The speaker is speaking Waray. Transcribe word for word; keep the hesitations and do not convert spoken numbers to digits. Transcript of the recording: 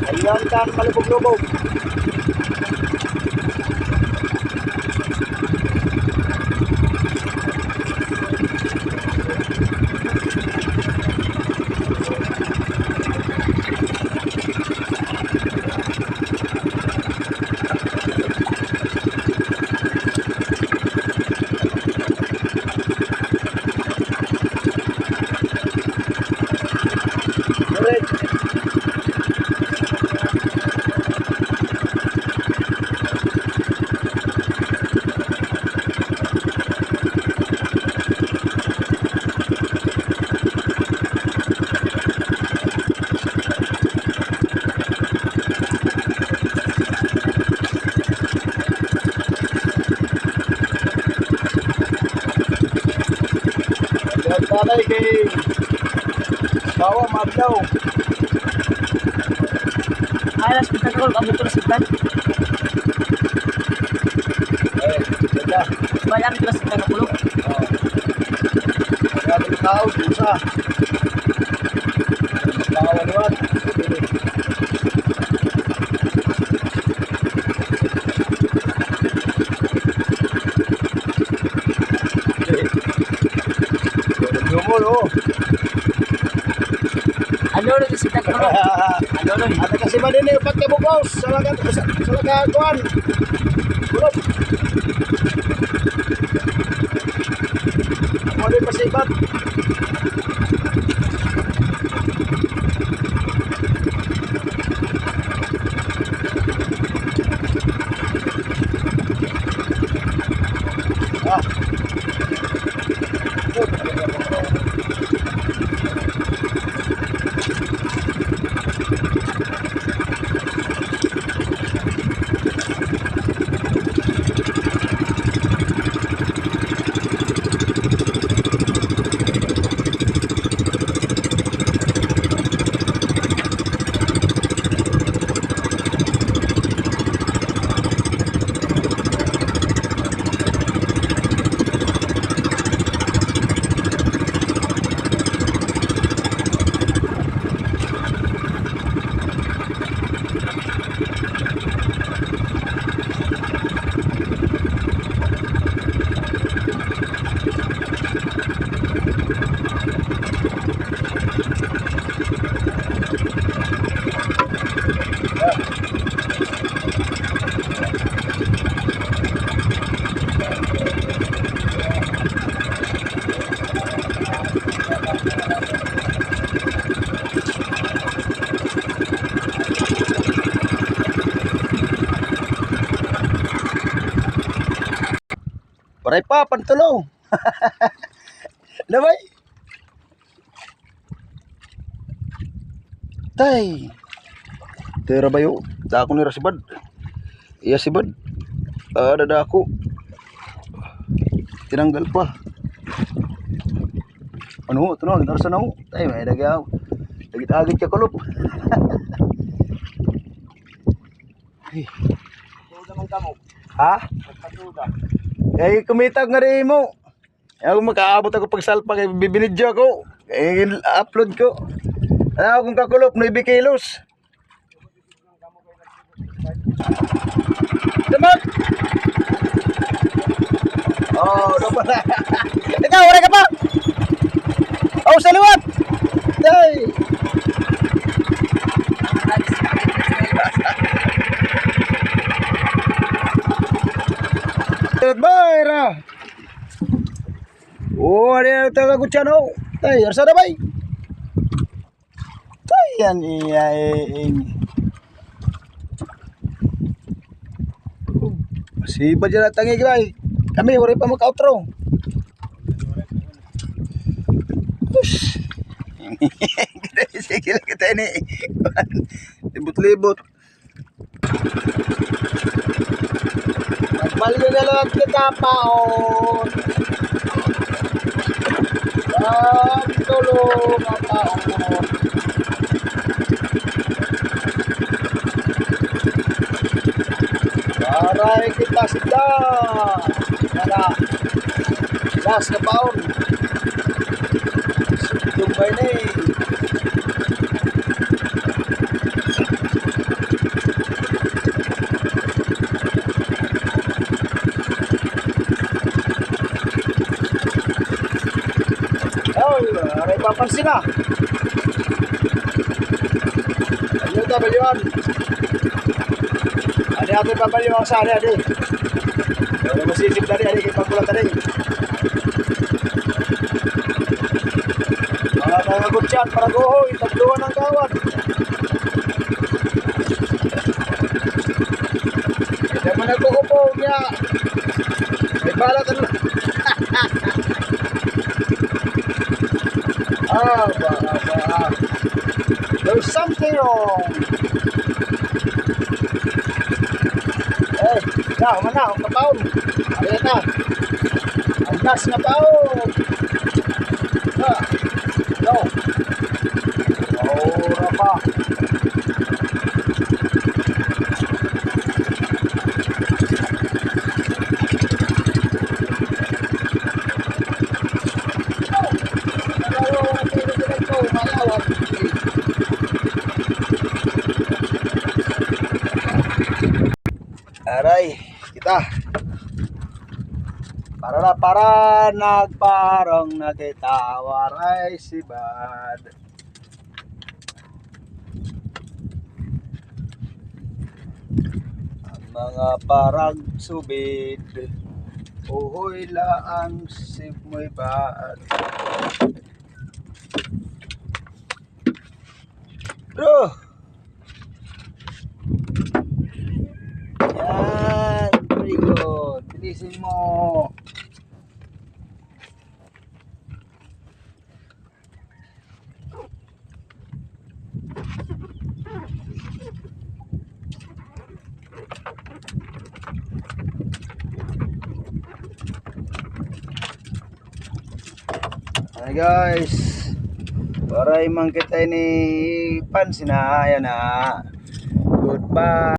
Ayan kan malubog-lubog. Ayan, tanay kay bawa madlaw. Ay, las kita ko, kami ko las kita. Eh, kita. Wala mi ko las kita ko. Oh. Wala mi tao, usa. Tao, ano, ah. Dumol, oh. Ano na si Tagpuro? Ano na? At kasi ba din eh, pagkabugos, sa laga, sa, sa laga, kuan. Kulop. Ako din pasibat. Ah. Waray pa, pantulo. Labay. Tay. Tira ba yo? Dako ni rasibad. Iya sibad. Ah, dadako. Tinanggal pa. Ano, ito na, ito na, ito na. Tay, may dagaw. Agit-agit ka, kulop. Ay. Tuda man kamo. Ha? Magpatuda. Ay, kumita nga rin mo. Ako makaabot ako pagsalpak, kay bibinidyo ako. Eh, upload ko. Ano akong kakulop, nuebe kilos. Damak! Oh, dapat na. Ikaw, wala ka pa? Oh, sa liwat! Day! Bayra! Oh, ada yang taga kucano. Tay, arsa na bay. Tay, yan iya, eh, eh. Siba dyan ang tangig, bay. Kami, waray pa maka-outro. Ush. Sige lang kita ini. Libot-libot. Nagbalyo na liwat kita paon. Ang tulo nga paon. Waray kita sida. Wala. Last nga paon. Dumbay na eh. Napansin na. Balyo ta, balyoan. Adi ato babalyoan sa adi, adi. Wala masisip na adi, adi, kay pagkulat adi. Mga taga-gutyan, para guhoy, tabluhan an gawad. Diri man nag-uupo niya. May balat ano. Ah, ba, ba, ba. There's something wrong. Eh, na, human na, human na, paon. Ayan na. Ang gas na paon. Ah, no. Ora pa. Aray, kita. Para na, para nagparong na kita, waray sibad. An mga paragsubid, uhoy la an sibad. Bro! Yan, very good. Bilisan mo. Hi guys. Waray man kita ini pansin na. Ayan na. Goodbye.